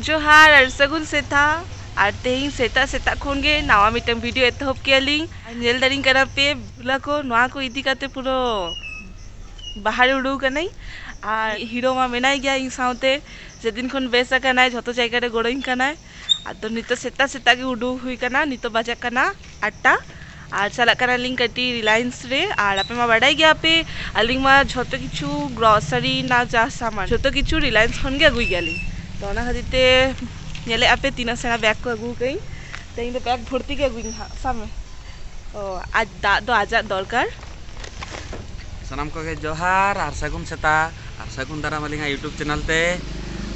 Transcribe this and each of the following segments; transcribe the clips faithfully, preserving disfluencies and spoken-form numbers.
ᱡᱚᱦᱟᱨ ᱟᱨ ᱥᱟᱹᱜᱩᱱ ᱥᱮᱛᱟᱜ᱾ ᱟᱨ ᱛᱮᱦᱮᱧ ᱥᱮᱛᱟᱜ ᱥᱮᱛᱟᱜ ᱠᱷᱚᱱ ᱜᱮ ᱱᱟᱣᱟ ᱢᱤᱫᱴᱟᱝ ᱵᱷᱤᱰᱤᱭᱳ ᱮᱛᱚᱦᱚᱵ ᱠᱮᱜᱼᱟ ᱞᱤᱧ᱾ ᱟᱨ ᱧᱮᱞ ᱫᱟᱲᱮᱧ ᱠᱟᱱᱟ ᱯᱮ, ᱵᱷᱩᱞᱟ ᱠᱚ, ᱱᱚᱣᱟ ᱠᱚ ᱤᱫᱤ ᱠᱟᱛᱮ ᱯᱩᱨᱟᱹ ᱵᱟᱦᱟᱨᱮ ᱩᱰᱩᱠ ᱠᱟᱹᱱᱟᱹᱧ᱾ ᱟᱨ ᱦᱤᱨᱳ ᱢᱟ ᱢᱮᱱᱟᱭ ᱜᱮᱭᱟ ᱤᱧ ᱥᱟᱶᱛᱮ, ᱡᱮᱫᱤᱱ ᱠᱷᱚᱱ ᱵᱮᱥ ᱟᱠᱟᱱᱟᱭ ᱡᱷᱚᱛᱚ ᱡᱟᱭᱜᱟ ᱨᱮ ᱜᱚᱲᱚᱧ ᱠᱟᱱᱟᱭ᱾ ᱟᱫᱚ ᱱᱤᱛᱚᱜ ᱥᱮᱛᱟᱜ ᱥᱮᱛᱟᱜ ᱜᱮ ᱩᱰᱩᱠ ᱦᱩᱭ ᱠᱟᱱᱟ᱾ ᱱᱤᱛᱚᱜ ᱵᱟᱡᱟᱜ ᱠᱟᱱᱟ ᱟᱴ ᱴᱟ᱾ ᱟᱨ ᱪᱟᱞᱟᱜ ᱠᱟᱱᱟᱞᱤᱧ ᱠᱟᱹᱴᱤᱡ ᱨᱤᱞᱟᱭᱮᱱᱥ ᱨᱮ᱾ ᱟᱨ ᱟᱯᱮ ᱢᱟ ᱵᱟᱰᱟᱭ ᱜᱮᱭᱟᱯᱮ, ᱟᱹᱞᱤᱧ ᱢᱟ ᱡᱷᱚᱛᱚ ᱠᱤᱪᱷᱩ ᱜᱨᱚᱥᱟᱨᱤ ᱨᱮᱱᱟᱜ ᱡᱟ ᱥᱟᱢᱟᱱ, ᱡᱷᱚᱛᱚ ᱠᱤᱪᱷᱩ ᱨᱤᱞᱟᱭᱮᱱᱥ ᱠᱷᱚᱱ ᱜᱮ ᱟᱹᱜᱩᱭ ᱜᱮᱭᱟᱞᱤᱧ᱾ ᱛᱚ ᱚᱱᱟ ᱠᱷᱟᱹᱛᱤᱨ ᱛᱮ ᱧᱮᱞᱮᱫ ᱟᱯᱮ ᱛᱤᱱᱟᱹᱜ ᱥᱮᱬᱟ ᱵᱮᱜᱽ ᱠᱚ ᱟᱹᱜᱩ ᱟᱠᱟᱫᱟᱹᱧ᱾ ᱛᱮᱦᱮᱧ ᱫᱚ ᱵᱮᱜᱽ ᱵᱷᱚᱨᱛᱤ ᱜᱮ ᱟᱹᱜᱩᱭᱤᱧ ᱦᱟᱸᱜ᱾ ᱥᱟᱵ ᱢᱮ᱾ ᱚ, ᱟᱡ ᱫᱟᱜ ᱫᱚ ᱟᱡᱟᱜ ᱫᱚᱨᱠᱟᱨ᱾ ᱥᱟᱱᱟᱢ ᱠᱚᱜᱮ ᱡᱚᱦᱟᱨ ᱟᱨ ᱥᱟᱹᱜᱩᱱ ᱥᱮᱛᱟᱜ ᱟᱨ ᱥᱟᱹᱜᱩᱱ ᱫᱟᱨᱟᱢ ᱟᱹᱞᱤᱧᱟᱜ YouTube ᱪᱮᱱᱮᱞ ᱛᱮ᱾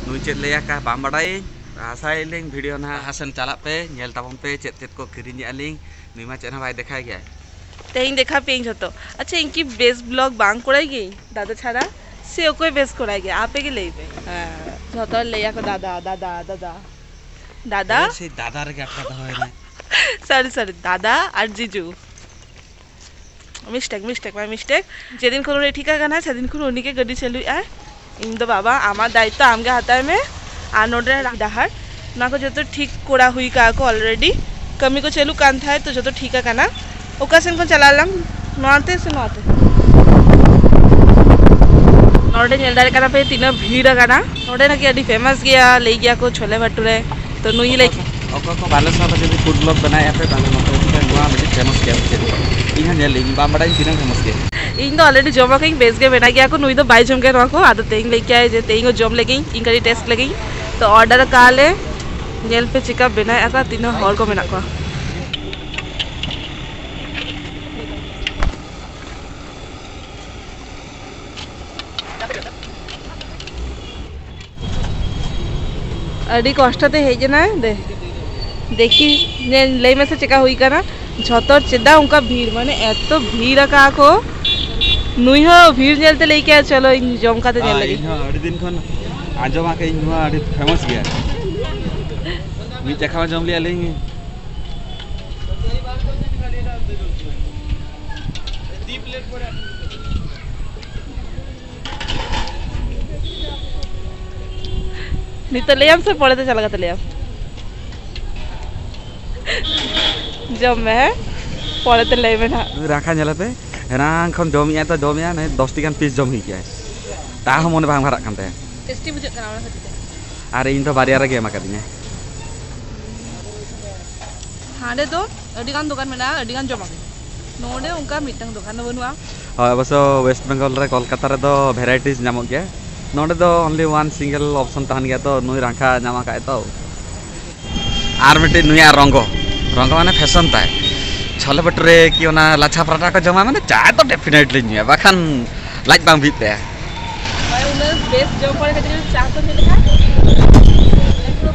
ᱱᱩᱭ ᱪᱮᱫ ᱞᱟᱹᱭ ᱟᱠᱟ ᱵᱟᱝ ᱵᱟᱰᱟᱭᱟᱹᱧ᱾ ᱟᱥᱟᱭᱮᱫ ᱞᱤᱧ ᱵᱷᱤᱰᱤᱭᱳ ᱱᱟᱦᱟᱜ ᱞᱟᱦᱟ ᱥᱮᱱ ᱪᱟᱞᱟᱜ ᱯᱮ, ᱧᱮᱞ ᱛᱟᱵᱚᱱ ᱯᱮ ᱪᱮᱫ ᱪᱮᱫ ᱠᱚ ᱠᱤᱨᱤᱧᱮᱜᱼᱟ ᱞᱤᱧ᱾ ᱱᱩᱭ ᱢᱟ ᱪᱮᱫ ᱦᱚᱸ ᱵᱟᱭ ᱫᱮᱠᱷᱟᱭ ᱜᱮᱭᱟ᱾ ᱛᱮᱦᱮᱧ ᱫᱮᱠᱷᱟ ᱯᱮᱭᱟᱹᱧ ᱡᱷᱚᱛᱚ᱾ ᱟᱪᱪᱷᱟ, ᱤᱧ ᱠᱤ ᱵᱮᱥ ᱵᱞᱚᱜ ᱵᱟᱝ ᱠᱚᱨᱟᱭ ᱜᱤᱭᱟᱹᱧ ᱫᱟᱫᱟ ᱪᱷᱟᱲᱟ? ᱥᱮ ᱚᱠᱚᱭ ᱵᱮᱥ ᱠᱚᱨᱟᱭ ᱜᱮᱭᱟ? ᱟᱯᱮ ᱜᱮ ᱞᱟᱹᱭ ᱯᱮ᱾ ᱦᱮᱸ, ᱡᱷᱚᱛᱚ ᱦᱚᱲ ᱞᱟᱹᱭ ᱟᱠᱚ ᱫᱟᱫᱟ, ᱫᱟᱫᱟ, ᱫᱟᱫᱟ, ᱫᱟᱫᱟ᱾ ᱮ, ᱥᱮᱭ ᱫᱟᱫᱟ ᱨᱮᱜᱮ ᱟᱴᱠᱟ ᱫᱚᱦᱚᱭᱮᱱᱟ᱾ ᱥᱚᱨᱤ, ᱥᱚᱨᱤ, ᱫᱟᱫᱟ ᱟᱨ ᱡᱤᱡᱩ᱾ ᱢᱤᱥᱴᱮᱠ, ᱢᱤᱥᱴᱮᱠ, ᱢᱟᱭ ᱢᱤᱥᱴᱮᱠ᱾ ᱡᱮᱫᱤᱱ ᱠᱷᱚᱱ ᱩᱱᱤ ᱴᱷᱤᱠ ᱟᱠᱟᱱᱟᱭ, ᱥᱮᱫᱤᱱ ᱠᱷᱚᱱ ᱩᱱᱤ ᱜᱮ ᱜᱟᱹᱰᱤ ᱪᱟᱹᱞᱩᱭᱮᱫ ᱟᱭ᱾ ᱤᱧ ᱫᱚ ᱵᱟᱵᱟ, ᱟᱢᱟᱜ ᱫᱟᱭᱤᱛᱛᱚ ᱟᱢ ᱜᱮ ᱦᱟᱛᱟᱣ ᱢᱮ᱾ ᱟᱨ ᱱᱚᱰᱮ ᱰᱟᱦᱟᱨ, ᱱᱚᱣᱟ ᱠᱚ ᱡᱚᱛᱚ ᱴᱷᱤᱠ ᱠᱚᱨᱟ ᱦᱩᱭ ᱠᱟᱜᱼᱟ ᱠᱚ already᱾ ᱠᱟᱹᱢᱤ ᱠᱚ ᱪᱟᱹᱞᱩᱜ ᱠᱟᱱ ᱛᱟᱦᱮᱸᱫ, ᱛᱚ ᱡᱚᱛᱚ ᱴᱷᱤᱠ ᱟᱠᱟᱱᱟ᱾ ᱚᱠᱟ ᱥᱮᱱ ᱠᱷᱚᱱ ᱪᱟᱞᱟᱜ ᱟᱞᱟᱝ, ᱱᱚᱣᱟ ᱛᱮ ᱥᱮ ᱱᱚᱣᱟ ᱛᱮ? ᱱᱚᱰᱮ ᱧᱮᱞ ᱫᱟᱲᱮᱭᱟᱜ ᱠᱟᱱᱟ ᱯᱮ ᱛᱤᱱᱟᱹᱜ ᱵᱷᱤᱲ ᱟᱠᱟᱱᱟ᱾ ᱱᱚᱰᱮ ᱱᱟᱠᱤ ᱟᱹᱰᱤ ᱯᱷᱮᱢᱟᱥ ᱜᱮᱭᱟ, ᱞᱟᱹᱭ ᱜᱮᱭᱟ ᱠᱚ ᱪᱷᱳᱞᱮ ᱵᱷᱟᱴᱩᱨᱮ᱾ ᱛᱚ ᱱᱩᱭ ᱞᱟᱹᱜᱤᱫ ᱚᱠᱚᱭ ᱠᱚ ᱵᱟᱞᱮᱥᱚᱨ ᱨᱮ ᱡᱩᱫᱤ ᱯᱷᱩᱰ ᱵᱞᱚᱜ ᱵᱮᱱᱟᱣᱮᱫᱼᱟ ᱯᱮ, ᱛᱟᱦᱚᱞᱮ ᱱᱚᱛᱮ ᱦᱤᱡᱩᱜ ᱯᱮ, ᱱᱚᱣᱟ ᱢᱤᱫᱴᱤᱡ ᱯᱷᱮᱢᱟᱥ ᱜᱮᱭᱟ᱾ ᱪᱮᱫ ᱠᱚ? ᱤᱧ ᱦᱚᱸ ᱧᱮᱞ ᱞᱤᱧ, ᱵᱟᱢ ᱵᱟᱰᱟᱭᱟ ᱛᱤᱱᱟᱹᱜ ᱯᱷᱮᱢᱟᱥ ᱜᱮᱭᱟ᱾ ᱤᱧ ᱫᱚ already ᱡᱚᱢ ᱟᱠᱟᱫᱟᱹᱧ, ᱵᱮᱥ ᱜᱮ ᱵᱮᱱᱟᱣ ᱜᱮᱭᱟ ᱠᱚ᱾ ᱱᱩᱭ ᱫᱚ ᱵᱟᱭ ᱡᱚᱢ ᱜᱮᱭᱟ ᱱᱚᱣᱟ ᱠᱚ, ᱟᱫᱚ ᱛᱮᱦᱮᱧ ᱞᱟᱹᱭ ᱠᱮᱜᱼᱟᱭ ᱡᱮ ᱛᱮᱦᱮᱧ ᱦᱚᱸ ᱡᱚᱢ ᱞᱟᱹᱜᱤᱫ, ᱤᱧ ᱠᱟᱹᱴᱤᱡ ᱴᱮᱥᱴ ᱞᱟᱹᱜᱤᱫ᱾ ᱛᱚ ᱚᱨᱰᱟᱨ ᱟᱠᱟᱫ ᱞᱮ, ᱧᱮᱞ ᱯᱮ ᱪᱮᱠᱟ ᱵᱮᱱᱟᱣᱮᱫ ᱟᱠᱚ, ᱛᱤᱱᱟᱹᱜ ᱦᱚᱲ ᱠᱚ ᱢᱮᱱᱟᱜ ᱠᱚᱣᱟ᱾ ᱟᱹᱰᱤ ᱠᱚᱥᱴᱚ ᱛᱮ ᱦᱮᱡ ᱮᱱᱟᱭ᱾ ᱫᱮ, ᱫᱮᱠᱷᱤ, ᱧᱮᱞ, ᱞᱟᱹᱭ ᱢᱮᱥᱮ ᱪᱮᱠᱟ ᱦᱩᱭ ᱠᱟᱱᱟ? ᱡᱷᱚᱛᱚ ᱪᱮᱫᱟᱜ ᱚᱱᱠᱟ ᱵᱷᱤᱲ, ᱢᱟᱱᱮ ᱮᱛᱚ ᱵᱷᱤᱲ ᱟᱠᱟᱜᱼᱟ ᱠᱚ᱾ ᱱᱩᱭ ᱦᱚᱸ ᱵᱷᱤᱲ ᱧᱮᱞ ᱛᱮ ᱞᱟᱹᱭ ᱠᱮᱜᱼᱟ, "ᱪᱚᱞᱚ, ᱤᱧ ᱡᱚᱢ ᱠᱟᱛᱮ ᱧᱮᱞ ᱦᱮᱸ, ᱞᱮᱜᱮ᱾" ᱤᱧ ᱦᱚᱸ ᱟᱹᱰᱤ ᱫᱤᱱ ᱠᱷᱚᱱ ᱟᱸᱡᱚᱢ ᱟᱠᱟᱫ ᱤᱧ, ᱱᱚᱣᱟ ᱟᱹᱰᱤ ᱯᱷᱮᱢᱟᱥ ᱜᱮᱭᱟ᱾ ᱢᱤᱫ ᱪᱟᱠᱷᱟ ᱡᱚᱢ ᱞᱮᱜᱼᱟ ᱞᱤᱧ᱾ ᱱᱤᱛᱚᱜ ᱞᱟᱹᱭᱟᱢ ᱥᱮ ᱯᱚᱨᱮᱛᱮ ᱪᱟᱞᱟᱣ ᱠᱟᱛᱮ ᱞᱟᱹᱭᱟᱢ? ᱡᱚᱢ ᱢᱮ, ᱦᱮᱸ? ᱯᱚᱨᱮᱛᱮ ᱞᱟᱹᱭ ᱢᱮ ᱱᱟᱦᱟᱜ᱾ ᱱᱩᱭ ᱨᱟᱠᱷᱟ ᱧᱮᱞᱮ ᱯᱮ, ᱮᱱᱟᱝ ᱠᱷᱚᱱ ᱡᱚᱢᱮᱜᱼᱟᱭ ᱛᱚ ᱡᱚᱢᱮᱜᱼᱟᱭ, ᱱᱩᱭ ᱫᱚᱥᱴᱤ ᱜᱟᱱ ᱯᱤᱥ ᱡᱚᱢ ᱦᱩᱭ ᱠᱮᱜᱼᱟᱭ, ᱛᱟᱣ ᱦᱚᱸ ᱢᱚᱱᱮ ᱵᱟᱝ ᱵᱷᱟᱨᱟᱜ ᱠᱟᱱ ᱛᱟᱭᱟ᱾ ᱴᱮᱥᱴᱤ ᱵᱩᱡᱷᱟᱹᱜ ᱠᱟᱱᱟ ᱚᱱᱟ ᱠᱷᱟᱹᱛᱤᱨ ᱛᱮ᱾ ᱟᱨ ᱤᱧ ᱫᱚ ᱵᱟᱨᱭᱟ ᱨᱮᱜᱮ ᱮᱢ ᱟᱠᱟᱫᱤᱧᱟᱭ᱾ ᱦᱟᱸᱰᱮ ᱫᱚ ᱟᱹᱰᱤ ᱜᱟᱱ ᱫᱚᱠᱟᱱ ᱢᱮᱱᱟᱜᱼᱟ, ᱟᱹᱰᱤ ᱜᱟᱱ ᱡᱚᱢᱟᱜ ᱜᱮ᱾ ᱱᱚᱰᱮ ᱚᱱᱠᱟ ᱢᱤᱫᱴᱟᱝ ᱫᱚᱠᱟᱱ ᱫᱚ ᱵᱟᱹᱱᱩᱜᱼᱟ᱾ ᱦᱳᱭ, ᱚᱵᱚᱥᱥᱚ ᱣᱮᱥᱴ ᱵᱮᱝᱜᱚᱞ ᱨᱮ ᱠᱳᱞᱠᱟᱛᱟ ᱨᱮᱫᱚ ᱵᱷᱮᱨᱟᱭᱴᱤᱥ ᱧᱟᱢᱚᱜ ᱜᱮᱭᱟ᱾ ᱱᱚᱰᱮ ᱫᱚ only one single option ᱛᱟᱦᱮᱱ ᱜᱮᱭᱟ, ᱛᱚ ᱱᱩᱭ ᱨᱟᱝᱠᱷᱟ ᱧᱟᱢ ᱟᱠᱟᱫ ᱛᱚ᱾ ᱟᱨ ᱢᱤᱫᱴᱤᱡ ᱱᱩᱭᱟᱜ ᱨᱚᱝᱜᱚ, ᱨᱚᱝᱜᱚ ᱢᱟᱱᱮ ᱯᱷᱮᱥᱚᱱ ᱛᱟᱭ᱾ ᱪᱷᱚᱞᱮ ᱵᱷᱟᱴᱩᱨᱮ ᱠᱤ ᱚᱱᱟ ᱞᱟᱪᱷᱟ ᱯᱟᱨᱟᱴᱟ ᱠᱚ ᱡᱚᱢᱟ, ᱢᱟᱱᱮ ᱪᱟ ᱫᱚ definitely ᱧᱩᱭᱟ, ᱵᱟᱠᱷᱟᱱ ᱞᱟᱡ ᱵᱟᱝ ᱵᱤᱜ ᱛᱟᱭᱟ᱾ ᱦᱳᱭ, ᱩᱱᱟᱹᱜ ᱵᱮᱥ ᱡᱚᱢ ᱯᱚᱨᱮ ᱠᱟᱹᱴᱤᱡ ᱪᱩᱞᱩᱝ ᱪᱟ ᱠᱚ ᱧᱩ ᱞᱮᱠᱷᱟᱱ᱾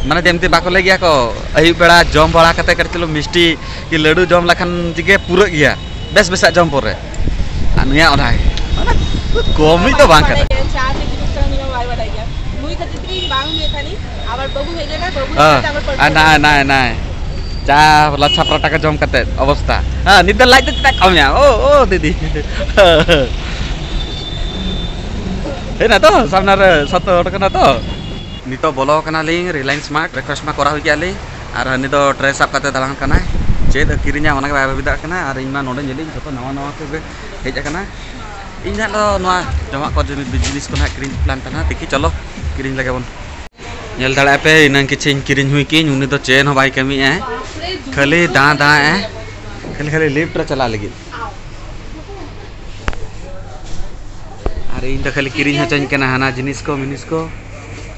ᱢᱟᱱᱮ ᱡᱮᱢᱛᱤ ᱵᱟᱠᱚ ᱞᱟᱹᱭ ᱜᱮᱭᱟ ᱠᱚ, ᱟᱹᱭᱩᱵ ᱵᱮᱲᱟ ᱡᱚᱢ ᱵᱟᱲᱟ ᱠᱟᱛᱮ ᱠᱟᱹᱴᱤᱡ ᱪᱩᱞᱩᱝ ᱢᱤᱥᱴᱤ ᱠᱤ ᱞᱟᱹᱰᱩ ᱡᱚᱢ ᱞᱮᱠᱷᱟᱱ ᱡᱮᱜᱮ ᱯᱩᱨᱟᱹᱜ ᱜᱮᱭᱟ ᱵᱮᱥ ᱵᱮᱥᱟᱜ ᱡᱚᱢ ᱯᱚᱨᱮ᱾ ᱟᱨ ᱱᱩᱭᱟᱜ ᱚᱱᱟ ᱜᱮ, ᱢᱟᱱᱮ ᱠᱚᱢ ᱢᱤᱫ ᱫᱚ ᱵᱟᱝ ᱠᱟᱱᱟ᱾ ᱪᱟ ᱛᱮ ᱜᱩᱡᱩᱜ ᱠᱟᱱᱟ, ᱱᱩᱭ ᱦᱚᱸ ᱵᱟᱭ ᱵᱟᱰᱟᱭ ᱜᱮᱭᱟ᱾ ᱱᱩᱭ ᱠᱷᱟᱹᱛᱤᱨ ᱛᱮᱜᱮ ᱤᱧ ᱵᱟᱝ ᱧᱩᱭᱮᱫ ᱛᱟᱦᱮᱱᱤᱧ᱾ ᱟᱵᱟᱨ ᱵᱟᱹᱵᱩ ᱦᱮᱡ ᱞᱮᱱᱟ, ᱵᱟᱹᱵᱩ ᱦᱮᱸ᱾ ᱧᱩᱭᱮᱫ ᱛᱮ ᱟᱵᱟᱨ ᱯᱟᱹᱨᱠᱟᱹᱣ ᱟᱨ ᱱᱟᱭ, ᱮᱱᱟ᱾ ᱱᱟᱭ, ᱱᱟᱭ᱾ ᱪᱟ ᱞᱟᱪᱷᱟ ᱯᱟᱨᱟᱴᱟ ᱠᱚ ᱡᱚᱢ ᱠᱟᱛᱮ ᱚᱵᱚᱥᱛᱟ᱾ ᱦᱮᱸ, ᱱᱤᱛ ᱫᱚ ᱞᱟᱡ ᱫᱚ ᱪᱮᱫᱟᱜ ᱠᱚᱢ ᱭᱟ? ᱳ, ᱳ, ᱫᱤᱫᱤ᱾ ᱦᱮᱡ ᱱᱟ ᱛᱚ, ᱥᱟᱢᱱᱟ ᱨᱮ ᱥᱚᱛᱚ ᱦᱚᱲ ᱠᱟᱱᱟ ᱛᱚ᱾ ᱱᱤᱛᱚᱜ ᱵᱚᱞᱚ ᱠᱟᱱᱟᱞᱤᱧ Reliance Mart, breakfast ᱢᱟ ᱠᱚᱨᱟᱣ ᱦᱩᱭ ᱠᱮᱜᱼᱟ ᱞᱤᱧ᱾ ᱟᱨ ᱦᱟᱹᱱᱤ ᱫᱚ tray ᱥᱟᱵ ᱠᱟᱛᱮ ᱫᱟᱬᱟᱱ ᱠᱟᱱᱟᱭ᱾ ᱪᱮᱫ ᱮ ᱠᱤᱨᱤᱧᱟ ᱚᱱᱟᱜᱮ ᱵᱟᱭ ᱵᱷᱟᱹᱵᱤ ᱫᱟᱲᱮᱭᱟᱜ ᱠᱟᱱᱟ᱾ ᱟᱨ ᱤᱧ ᱢᱟ ᱱᱚᱰᱮ ᱧᱮᱞᱤᱧ ᱡᱷᱚᱛᱚ ᱱᱟᱣᱟ ᱱᱟᱣᱟ ᱠᱚᱜᱮ ᱦᱮᱡ ᱟᱠᱟᱱᱟ᱾ ᱤᱧ ᱦᱟᱸᱜ ᱫᱚ ᱱᱚᱣᱟ ᱡᱚᱢᱟᱜ ᱠᱚ ᱡᱤᱱᱤᱥ, ᱡᱤᱱᱤᱥ ᱠᱚ ᱱᱟᱦᱟᱜ ᱠᱤᱨᱤᱧ plan ᱛᱟᱦᱮᱱᱟ᱾ ᱫᱮᱠᱷᱤ ᱪᱚᱞᱚ ᱠᱤᱨᱤᱧ ᱞᱮᱜᱮ ᱵᱚᱱ᱾ ᱧᱮᱞ ᱫᱟᱲᱮᱭᱟᱜ ᱯᱮ, ᱮᱱᱟᱝ ᱠᱤᱪᱷᱩᱧ ᱠᱤᱨᱤᱧ ᱦᱩᱭ ᱠᱤᱧ, ᱩᱱᱤ ᱫᱚ ᱪᱮᱫ ᱦᱚᱸ ᱵᱟᱭ ᱠᱟᱹᱢᱤᱭᱮᱫᱼᱟ, ᱠᱷᱟᱹᱞᱤ ᱫᱟᱬᱟ ᱫᱟᱬᱟᱭᱮᱫᱼᱟᱭ, ᱠᱷᱟᱹᱞᱤ ᱠᱷᱟᱹᱞᱤ lift ᱨᱮ ᱪᱟᱞᱟᱜ ᱞᱟᱹᱜᱤᱫ᱾ ᱟᱨ ᱤᱧ ᱫᱚ ᱠᱷᱟᱹᱞᱤ ᱠᱤᱨᱤᱧ ᱦᱚᱪᱚᱧ ᱠᱟᱱᱟ ᱦᱟᱱᱟ ᱡᱤᱱᱤᱥ ᱠᱚ ᱢᱤᱱᱤᱥ ᱠᱚ᱾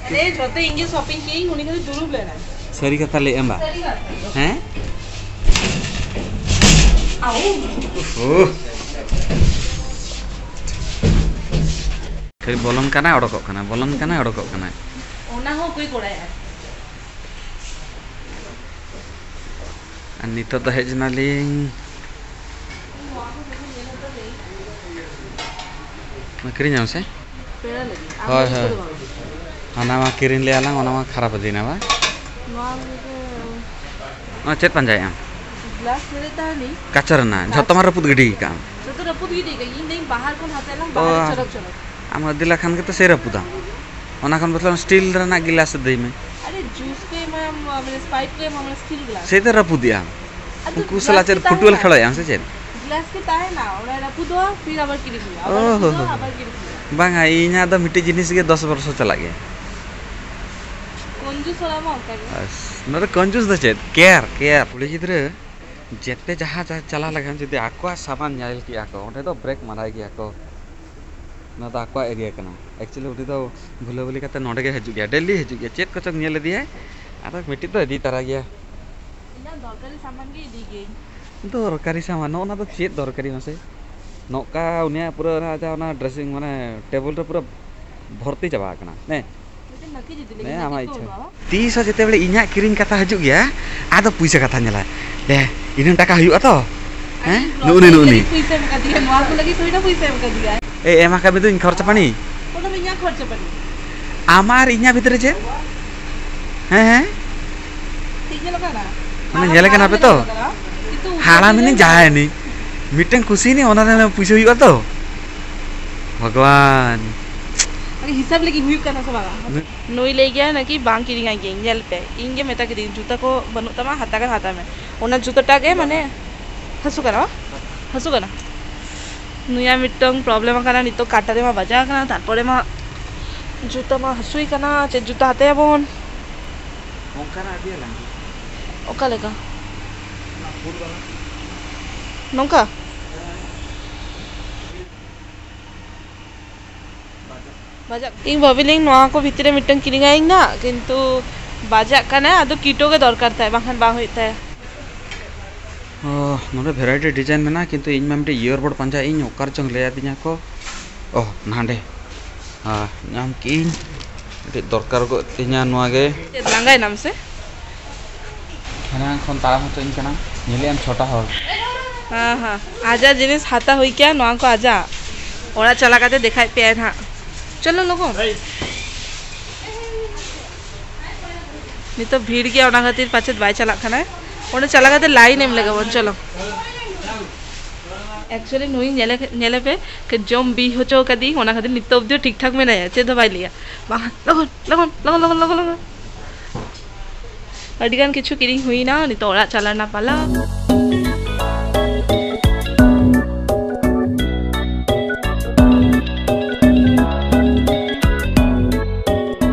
ᱟᱨᱮ, ᱡᱷᱚᱛᱚ ᱤᱧ ᱜᱮ shopping ᱠᱮᱜ ᱟᱹᱧ, ᱩᱱᱤ ᱠᱷᱟᱹᱞᱤ ᱫᱩᱲᱩᱵ ᱞᱮᱱᱟᱭ᱾ ᱥᱟᱹᱨᱤ ᱠᱟᱛᱷᱟ ᱞᱟᱹᱭ ᱮᱢ ᱵᱟ? ᱥᱟᱹᱨᱤ ᱠᱟᱛᱷᱟ᱾ ᱦᱮᱸ? ᱟᱣᱩ᱾ ᱳᱦ᱾ ᱠᱷᱟᱹᱞᱤ ᱵᱚᱞᱚᱱ ᱠᱟᱱᱟᱭ, ᱚᱰᱚᱠᱚᱜ ᱠᱟᱱᱟᱭ, ᱵᱚᱞᱚᱱ ᱠᱟᱱᱟᱭ, ᱚᱰᱚᱠᱚᱜ ᱠᱟᱱᱟᱭ᱾ ᱚᱱᱟ ᱦᱚᱸ ᱚᱠᱚᱭ ᱠᱚᱨᱟᱭᱟ? ᱟᱨ ᱱᱤᱛᱚᱜ ᱫᱚ ᱦᱮᱡ ᱮᱱᱟᱞᱤᱧ᱾ ᱢᱟ ᱠᱤᱨᱤᱧᱟᱢ ᱥᱮ? ᱯᱮᱲᱟ ᱞᱟᱹᱜᱤᱫ᱾ ᱟᱢ ᱦᱳᱭ, ᱞᱟᱹᱜᱤᱫ ᱦᱳᱭ᱾ ᱫᱚ ᱵᱟᱝ᱾ ᱦᱟᱱᱟ ᱢᱟ ᱠᱤᱨᱤᱧ ᱞᱮᱭᱟ ᱞᱟᱝ, ᱚᱱᱟ ᱢᱟ ᱠᱷᱟᱨᱟᱯ ᱤᱫᱤᱭᱮᱱᱟ ᱵᱟ? ᱱᱚᱣᱟ ᱞᱟᱹᱜᱤᱫ ᱫᱚ ᱚᱱᱟ ᱪᱮᱫ ᱯᱟᱸᱡᱟᱭᱮᱫ ᱟᱢ? ᱜᱞᱟᱥ ᱞᱟᱹᱜᱤᱫ ᱛᱟᱦᱮᱱᱤᱧ᱾ ᱠᱟᱪᱟ ᱨᱮᱱᱟᱜ? ᱠᱟᱪ- ᱡᱷᱚᱛᱚ ᱢᱟ ᱨᱟᱹᱯᱩᱫ ᱜᱤᱰᱤ ᱠᱟᱜ ᱟᱢ᱾ ᱡᱷᱚᱛᱚ ᱨᱟᱹᱯᱩᱫ ᱜᱤᱰᱤ ᱠᱟᱜ ᱤᱧ, ᱤᱧ ᱫᱚᱧ ᱵᱟᱦᱟᱨ ᱠᱷᱚᱱ ᱦᱟᱛᱟᱣ ᱞᱟᱝ, ᱚ, ᱵᱟᱦᱟᱨ ᱪᱚᱨᱚᱠ ᱪᱚᱨᱚᱠ᱾ ᱟᱢ ᱤᱫᱤ ᱞᱮᱠᱷᱟᱱ ᱜᱮᱛᱚ ᱥᱮ ᱨᱟᱹᱯᱩᱫᱟᱢ᱾ ᱚᱱᱟ ᱠᱷᱚᱱ ᱵᱚᱫᱞᱚ ᱥᱴᱤᱞ ᱨᱮᱱᱟᱜ ᱜᱤᱞᱟᱥ ᱤᱫᱤᱭ ᱢᱮ᱾ ᱟᱨᱮ, ᱡᱩᱥ ᱠᱚ ᱮᱢᱟᱢ, ᱢᱟᱱᱮ, ᱥᱯᱨᱟᱭᱤᱴ ᱠᱚ ᱮᱢᱟᱢ, ᱢᱟᱱᱮ, ᱥᱴᱤᱞ ᱜᱞᱟᱥ᱾ ᱥᱮᱭ ᱛᱚ ᱨᱟᱹᱯᱩᱫᱮᱜ ᱟᱢ᱾ ᱟᱫᱚ ᱩᱱᱠᱩ ᱜᱞᱟᱥ ᱥᱟᱞᱟᱜ ᱪᱮᱫ ᱜᱮ ᱯᱷᱩᱴᱵᱚᱞ ᱛᱟᱦᱮᱱᱟ᱾ ᱠᱷᱮᱞᱳᱭ ᱟᱢ ᱥᱮ ᱪᱮᱫ? ᱜᱞᱟᱥ ᱜᱮ ᱛᱟᱦᱮᱱᱟ, ᱚᱱᱟ ᱨᱟᱹᱯᱩᱫᱚᱜᱼᱟ, ᱯᱷᱤᱨ ᱟᱵᱟᱨ ᱠᱤᱨᱤᱧ ᱦᱩᱭᱩᱜᱼᱟ, ᱟᱵᱟᱨ ᱚ ᱦᱚ ᱨᱟᱹᱯᱩᱫᱚᱜᱼᱟ, ᱦᱚ᱾ ᱟᱵᱟᱨ ᱠᱤᱨᱤᱧ ᱦᱩᱭᱩᱜᱼᱟ᱾ ᱵᱟᱝᱟ, ᱤᱧᱟᱹᱜ ᱫᱚ ᱢᱤᱫᱴᱤᱡ ᱡᱤᱱᱤᱥ ᱜᱮ ᱫᱚᱥ ᱵᱚᱨᱥᱚ ᱪᱟᱞᱟᱜ ᱜᱮᱭᱟ᱾ ᱠᱚᱧᱡᱩᱥ ᱦᱚᱲ ᱢᱟ ᱚᱱᱠᱟ ᱜᱮ᱾ ᱟᱥ, ᱱᱚᱰᱮ ᱠᱚᱧᱡᱩᱥ ᱫᱚ ᱪᱮᱫ? Care, care. ᱠᱩᱲᱤ ᱜᱤᱫᱽᱨᱟᱹ ᱡᱮᱛᱮ ᱡᱟᱦᱟᱸ ᱡᱟᱦᱟᱸ ᱪᱟᱞᱟᱣ ᱞᱮᱠᱷᱟᱱ ᱡᱩᱫᱤ ᱟᱠᱚᱣᱟᱜ ᱥᱟᱢᱟᱱ ᱧᱮᱞ ᱠᱮᱜᱼᱟ ᱠᱚ, ᱚᱸᱰᱮ ᱫᱚ ᱵᱨᱮᱠ ᱢᱟᱨᱟᱭ ᱜᱮᱭᱟ ᱠᱚ᱾ ᱱᱚᱣᱟ ᱫᱚ ᱟᱠᱚᱣᱟᱜ ᱮᱨᱤᱭᱟ ᱠᱟᱱᱟ᱾ ᱮᱠᱪᱩᱭᱮᱞᱤ ᱩᱱᱤ ᱫᱚ ᱵᱷᱩᱞᱟᱹ ᱵᱷᱩᱞᱤ ᱠᱟᱛᱮ ᱱᱚᱰᱮ ᱜᱮ ᱦᱤᱡᱩᱜ ᱜᱮᱭᱟ, ᱰᱮᱞᱤ ᱦᱤᱡᱩᱜ ᱜᱮᱭᱟ᱾ ᱪᱮᱫ ᱠᱚᱪᱚᱝ ᱧᱮᱞ ᱤᱫᱤᱭᱟᱭ, ᱟᱫᱚ ᱢᱤᱫᱴᱤᱡ ᱫᱚ ᱤᱫᱤ ᱛᱟᱨᱟ ᱜᱮᱭᱟ᱾ ᱤᱧᱟᱹᱜ ᱫᱚᱨᱠᱟᱨᱤ ᱥᱟᱢᱟᱱ ᱜᱮ ᱤᱫᱤ ᱜᱤᱭᱟᱹᱧ᱾ ᱫᱚᱨᱠᱟᱨᱤ ᱥᱟᱢᱟᱱ, ᱱᱚᱜᱼᱚ ᱱᱚᱣᱟ ᱫᱚ ᱪᱮᱫ ᱫᱚᱨᱠᱟᱨᱤ ᱢᱟᱥᱮ? ᱱᱚᱝᱠᱟ ᱩᱱᱤᱭᱟᱜ ᱯᱩᱨᱟᱹ ᱚᱱᱟ ᱡᱟᱦᱟᱸ ᱚᱱᱟ ᱰᱨᱮᱥᱤᱝ ᱢᱟᱱᱮ ᱴᱮᱵᱤᱞ ᱨᱮ ᱯᱩᱨᱟᱹ ᱵᱷᱚᱨᱛᱤ ᱪᱟᱵᱟ ᱟᱠᱟᱱᱟ᱾ ᱦᱮᱸ᱾ ᱢᱤᱫᱴᱮᱱ ᱱᱟᱹᱠᱤᱡ ᱤᱫᱤ ᱞᱟᱹᱜᱤᱫ, ᱦᱮᱸ, ᱱᱟᱹᱠᱤᱡ ᱟᱢᱟᱜ ᱠᱚ ᱤᱪᱪᱷᱟ᱾ ᱦᱩᱭᱩᱜᱼᱟ᱾ ᱛᱤᱥ ᱦᱚᱸ ᱡᱮᱛᱮ ᱵᱮᱲᱮ ᱤᱧᱟᱹᱜ ᱠᱤᱨᱤᱧ ᱠᱟᱛᱷᱟ ᱦᱤᱡᱩᱜ ᱜᱮᱭᱟ, ᱟᱫᱚ ᱯᱩᱭᱥᱟᱹ ᱠᱟᱛᱷᱟ ᱧᱮᱞᱟ᱾ ᱫᱮ, ᱤᱱᱟᱹᱜ ᱴᱟᱠᱟ ᱦᱩᱭᱩᱜᱼᱟ ᱛᱚ? ᱦᱮᱸ? ᱟᱨ ᱱᱩᱜᱼᱩ ᱱᱩᱭ, ᱱᱩᱜᱼᱩ ᱱᱩᱭ᱾ ᱯᱩᱭᱥᱟᱹ ᱮᱢ ᱠᱟᱫᱮᱭᱟ, ᱱᱚᱣᱟ ᱠᱚ ᱞᱟᱹᱜᱤᱫ ᱛᱷᱚᱲᱤ ᱱᱟ ᱯᱩᱭᱥᱟᱹ ᱮᱢ ᱠᱟᱫᱮᱭᱟ᱾ ᱮ, ᱮᱢ ᱟᱠᱟᱫ ᱢᱮ ᱫᱚᱧ ᱠᱷᱚᱨᱪᱟ ᱯᱟᱹᱱᱤ᱾ ᱚᱱᱟ ᱫᱚ ᱤᱧᱟᱹᱜ ᱠᱷᱚᱨᱪᱟ ᱯᱟᱹᱱᱤ᱾ ᱟᱢ ᱟᱨ ᱤᱧᱟᱹᱜ ᱵᱷᱤᱛᱨᱤ ᱪᱮᱫ? ᱦᱮᱸ, ᱦᱮᱸ? ᱴᱷᱤᱠ ᱧᱮᱞᱚᱜ ᱠᱟᱱᱟ? ᱢᱟᱱᱮ ᱦᱟᱲᱟᱢ, ᱧᱮᱞᱮ ᱠᱟᱱᱟ ᱦᱟᱲᱟᱢ ᱯᱮ ᱛᱚ? ᱧᱮᱞᱚᱜ ᱠᱟᱱᱟ᱾ ᱠᱤᱱᱛᱩ ᱩᱫᱽᱫᱷᱟᱹᱨ ᱦᱟᱲᱟᱢ ᱫᱚ ᱤᱱᱟᱹᱧ ᱧᱮᱞ ᱡᱟᱦᱟᱸᱭ ᱠᱟᱱᱟ᱾ ᱤᱱᱟᱹᱧ᱾ ᱢᱤᱫᱴᱮᱱ ᱠᱩᱥᱤ ᱤᱱᱟᱹᱧ, ᱚᱱᱟ ᱨᱮ ᱯᱩᱭᱥᱟᱹ ᱦᱩᱭᱩᱜᱼᱟ ᱛᱚ? ᱵᱷᱚᱜᱚᱵᱟᱱ᱾ ᱟᱨ ᱦᱤᱥᱟᱹᱵ ᱞᱟᱹᱜᱤᱫ ᱦᱩᱭᱩᱜ ᱠᱟᱱᱟ ᱥᱮ ᱵᱟᱝᱟ? ᱱᱩᱭ ᱞᱟᱹᱭ ᱜᱮᱭᱟ ᱱᱟᱠᱤ ᱵᱟᱝ ᱠᱤᱨᱤᱧ ᱟᱭ ᱜᱮᱭᱟᱹᱧ, ᱧᱮᱞ ᱯᱮ, ᱤᱧ ᱜᱮ ᱢᱮᱛᱟ ᱠᱮᱫᱤᱧ, "ᱡᱩᱛᱟᱹ ᱠᱚ ᱵᱟᱹᱱᱩᱜ ᱛᱟᱢᱟ, ᱦᱟᱛᱟᱣ ᱠᱷᱟᱱ ᱦᱟᱛᱟᱣ ᱢᱮ, ᱚᱱᱟ ᱡᱩᱛᱟᱹᱴᱟᱜ ᱜᱮ ᱢᱟᱱᱮ ᱦᱟᱹᱥᱩ ᱠᱟᱱᱟ, ᱵᱟᱝ? ᱦᱟᱹᱥᱩ ᱠᱟᱱᱟ?" ᱱᱩᱭᱟᱜ ᱢᱤᱫᱴᱟᱝ ᱯᱨᱚᱵᱞᱮᱢ ᱟᱠᱟᱱᱟ, ᱱᱤᱛᱚᱜ ᱠᱟᱴᱟ ᱨᱮᱢᱟ ᱵᱟᱡᱟᱣ ᱟᱠᱟᱱᱟ, ᱛᱟᱨᱯᱚᱨᱮ ᱢᱟ ᱡᱩᱛᱟᱹ ᱢᱟ ᱦᱟᱹᱥᱩᱭ ᱠᱟᱱᱟ, ᱪᱮᱫ ᱡᱩᱛᱟᱹ ᱦᱟᱛᱟᱭᱟᱵᱚᱱ? ᱚᱱᱠᱟᱱᱟᱜ ᱤᱫᱤᱭᱟᱞᱟᱝ᱾ ᱚᱠᱟ ᱞᱮᱠᱟ? ᱚᱱᱟ ᱯᱷᱩᱞ ᱵᱟᱞᱟ᱾ ᱱᱚᱝᱠᱟ? ᱵᱟᱡᱟᱜ᱾ ᱤᱧ ᱵᱷᱟᱵᱤ ᱞᱤᱧ ᱱᱚᱣᱟ ᱠᱚ ᱵᱷᱤᱛᱨᱤ ᱨᱮ ᱢᱤᱫᱴᱟᱝ ᱠᱤᱨᱤᱧ ᱟᱭᱤᱧ ᱱᱟᱜ, ᱠᱤᱱᱛᱩ ᱵᱟᱡᱟᱜ ᱠᱟᱱᱟ, ᱟᱫᱚ ᱠᱤᱴᱳ ᱜᱮ ᱫᱚᱨᱠᱟᱨ ᱛᱟᱭ, ᱵᱟᱝᱠᱷᱟᱱ ᱵᱟᱝ ᱦᱩᱭᱩᱜ ᱛᱟᱭᱟ᱾ ᱚ, ᱱᱚᱰᱮ ᱵᱷᱮᱨᱟᱭᱴᱤ ᱰᱤᱡᱟᱭᱤᱱ ᱢᱮᱱᱟᱜᱼᱟ, ᱠᱤᱱᱛᱩ ᱤᱧ ᱢᱟ ᱢᱤᱫᱴᱮᱡ ᱤᱭᱟᱨᱵᱚᱰ ᱯᱟᱸᱡᱟᱭᱮᱫ ᱤᱧ, ᱚᱠᱟ ᱨᱮᱪᱚᱝ ᱞᱟᱹᱭ ᱟᱹᱫᱤᱧᱟ ᱠᱚ᱾ ᱚ, ᱱᱟᱰᱮ᱾ ᱟᱨ ᱧᱟᱢ ᱠᱮᱜ ᱤᱧ, ᱠᱟᱹᱴᱤᱡ ᱫᱚᱨᱠᱟᱨ ᱜᱚᱫ ᱛᱤᱧᱟ ᱱᱚᱣᱟ ᱜᱮ᱾ ᱪᱮᱫ, ᱞᱟᱸᱜᱟᱭᱮᱱᱟᱢ ᱥᱮ? ᱮᱱᱟᱝ ᱠᱷᱚᱱ ᱛᱟᱲᱟᱢ ᱦᱚᱪᱚᱧ ᱠᱟᱱᱟ, ᱧᱮᱞᱮᱜ ᱟᱢ ᱪᱷᱚᱴᱟ ᱦᱚᱲ᱾ ᱦᱮᱸ, ᱦᱮᱸ, ᱟᱡᱟᱜ ᱡᱤᱱᱤᱥ ᱦᱟᱛᱟᱣ ᱦᱩᱭ ᱠᱮᱜᱼᱟ, ᱱᱚᱣᱟ ᱠᱚ ᱟᱡᱟᱜ᱾ ᱚᱲᱟᱜ ᱪᱟᱞᱟᱣ ᱠᱟᱛᱮ ᱫᱮᱠᱷᱟᱭ ᱯᱮᱭᱟᱭ ᱱᱟᱦᱟᱜ᱾ ᱪᱚᱞᱚ ᱞᱚᱜᱚᱱ᱾ ᱱᱤᱛᱚᱜ ᱵᱷᱤᱲ ᱜᱮᱭᱟ, ᱚᱱᱟ ᱠᱷᱟᱹᱛᱤᱨ ᱯᱟᱪᱮᱫ ᱵᱟᱭ ᱪᱟᱞᱟᱜ ᱠᱟᱱᱟᱭ᱾ ᱚᱸᱰᱮ ᱪᱟᱞᱟᱣ ᱠᱟᱛᱮ ᱞᱟᱭᱤᱱ ᱮᱢ ᱞᱮᱜᱮ ᱵᱚᱱ, ᱪᱚᱞᱚ᱾ ᱮᱠᱪᱩᱭᱮᱞᱤ ᱱᱩᱭ ᱧᱮᱞᱮ ᱧᱮᱞᱮ ᱯᱮ, ᱠᱟᱹᱡ ᱡᱚᱢ ᱵᱤ ᱦᱚᱪᱚ ᱠᱟᱫᱤᱧ, ᱚᱱᱟ ᱠᱷᱟᱹᱛᱤᱨ ᱱᱤᱛᱚᱜ ᱚᱵᱫᱤ ᱴᱷᱤᱠ ᱴᱷᱟᱠ ᱢᱮᱱᱟᱭᱟ, ᱪᱮᱫ ᱦᱚᱸ ᱵᱟᱭ ᱞᱟᱹᱭᱟ᱾ ᱵᱟᱝ, ᱞᱚᱜᱚᱱ ᱞᱚᱜᱚᱱ ᱞᱚᱜᱚᱱ ᱞᱚᱜᱚᱱ ᱞᱚᱜᱚᱱ ᱞᱚᱜᱚᱱ᱾ ᱟᱹᱰᱤᱜᱟᱱ ᱠᱤᱪᱷᱩ ᱠᱤᱨᱤᱧ ᱦᱩᱭᱱᱟ, ᱱᱤᱛᱚᱜ ᱚᱲᱟᱜ ᱪᱟᱞᱟᱜ ᱨᱮᱱᱟᱜ ᱯᱟᱞᱟ᱾